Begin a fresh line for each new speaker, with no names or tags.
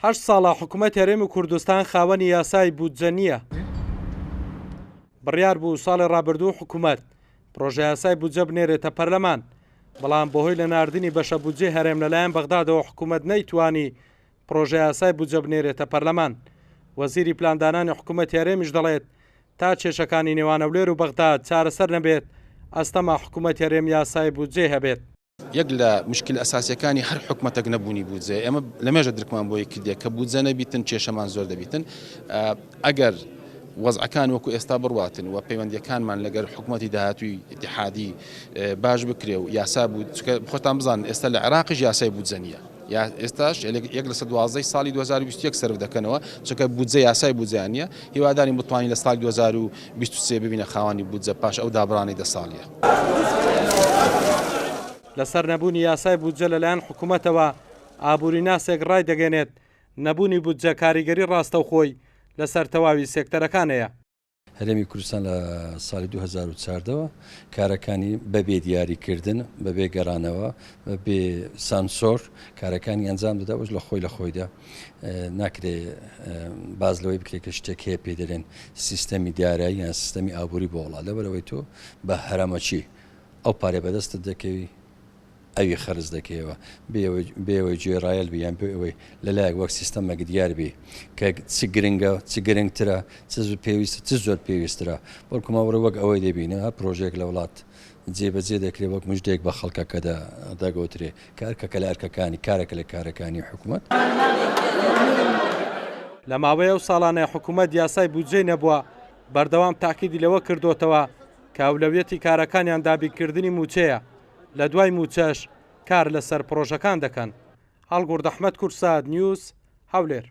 هەشت ساڵە حکومەت هەرێمی کوردستان خاوەنی یاسای بودجە نییە. بڕیار بوو ساڵی ڕابردوو حکومەت پڕۆژەیاسای بودجە بنێرێتە پەرلەمان، بەڵام بەهۆی نەناردنی بەشە بودجەی هەرێم لەلایەن بەغدادەوە حکومەت نەیتوانی پڕۆژەیاسای بودجە بنێرێتە پەرلەمان. وەزیری پلاندانانی حکومەتی هەرێمیش دەڵێت، تا کێشەکانی نێوان هەولێر و بەغدا چارەسەر نەبێت، ئەستەمە حکومەتی هەرێم یاسای بودجەی هەبێت.
یەک لە مشکلە ئەساسیەکانی هەر حکومەتەک نەبوونی بودجەیە، ئێمە لەمێژە درکمان بۆی کردیە کە بودجە نەبیتن کێشەمان زۆر دەبیتن، ئەگەر وەزعەکان وەکو ئێستا بڕواتن و پەیوەندیەکانمان لەگەر حکومەتی داهاتووی ئیتیحادی باش بکرێ و یاسا بوو چونکە خۆتان بزانن ئێستا لە عێراقیش یاسای بودجە نییە. ئێستاش یەک لەسەر دوازدەی ساڵی 2021 سەرف دەکەنەوە چونکە بودجە یاسای بودجەیان نییە هیوادارین بتوانین لە ساڵی 2023 ببینە خاوەنی بودجە پاش ئەو دابڕانەی دە ساڵیە.
لەسەر نەبوونی یاسای بودجە لەلایەن حکومەتەوە، ئابووریناسێک ڕایدەگەیەنێت، نەبوونی بودجە کاریگەری ڕاستەوخۆی لەسەر تەواوی سێکتەرەکان هەیە.
هەرێمی کوردستان لە ساڵی 2014 وە کارەکانی بەبێ دیاریکردن، بەبێ گەڕانەوە، بەبێ سانسۆر کارەکانی ئەنجام دەدا، ئەوەش لە خۆی لە خۆیدا ناکرێ باس لەوەی بکرێت کە شتێک هەیە پێی دەلێن سیستەمی دارایی یان سیستەمی ئابووری بۆ وڵات، لەبەرئەوەی تۆ بە هەرەمەکی ئەو پارەی بەدەستت دەکەوی ئەوی خەرج دەکەیەوە بێ ئەوەی گوێڕایەل بی یان بێ ئەوەی لەلایەک وەک سیستەمێک دیار بی کە چ گرنگە چ گرنگترە چ پێویستە چ زۆر پێویسترە بەڵکو ماوەڕێ وەک ئەوەی دەبینە هەر پرۆژەیەک لە وڵات جێبەجێ دەکرێت وەک مژدەیەک بە خەڵکەکە دەگوترێ کە ئەرکەکە لە ئەرکەکانی کارێکە لە کارەکانی حکومەت.
لە ماوەی ئەو ساڵانەی حکومەت یاسای بودجەی نەبووە، بەردەوام تاکیدی لەوە کردۆتەوە کە ئەولەویەتی کارەکانیان دابینکردنی مووچەیە، لە دوای مووچەش کار لەسەر پڕۆژەکان دەکەن. هەڵگورد ئەحمەد کوردسات نیوز، هەولێر.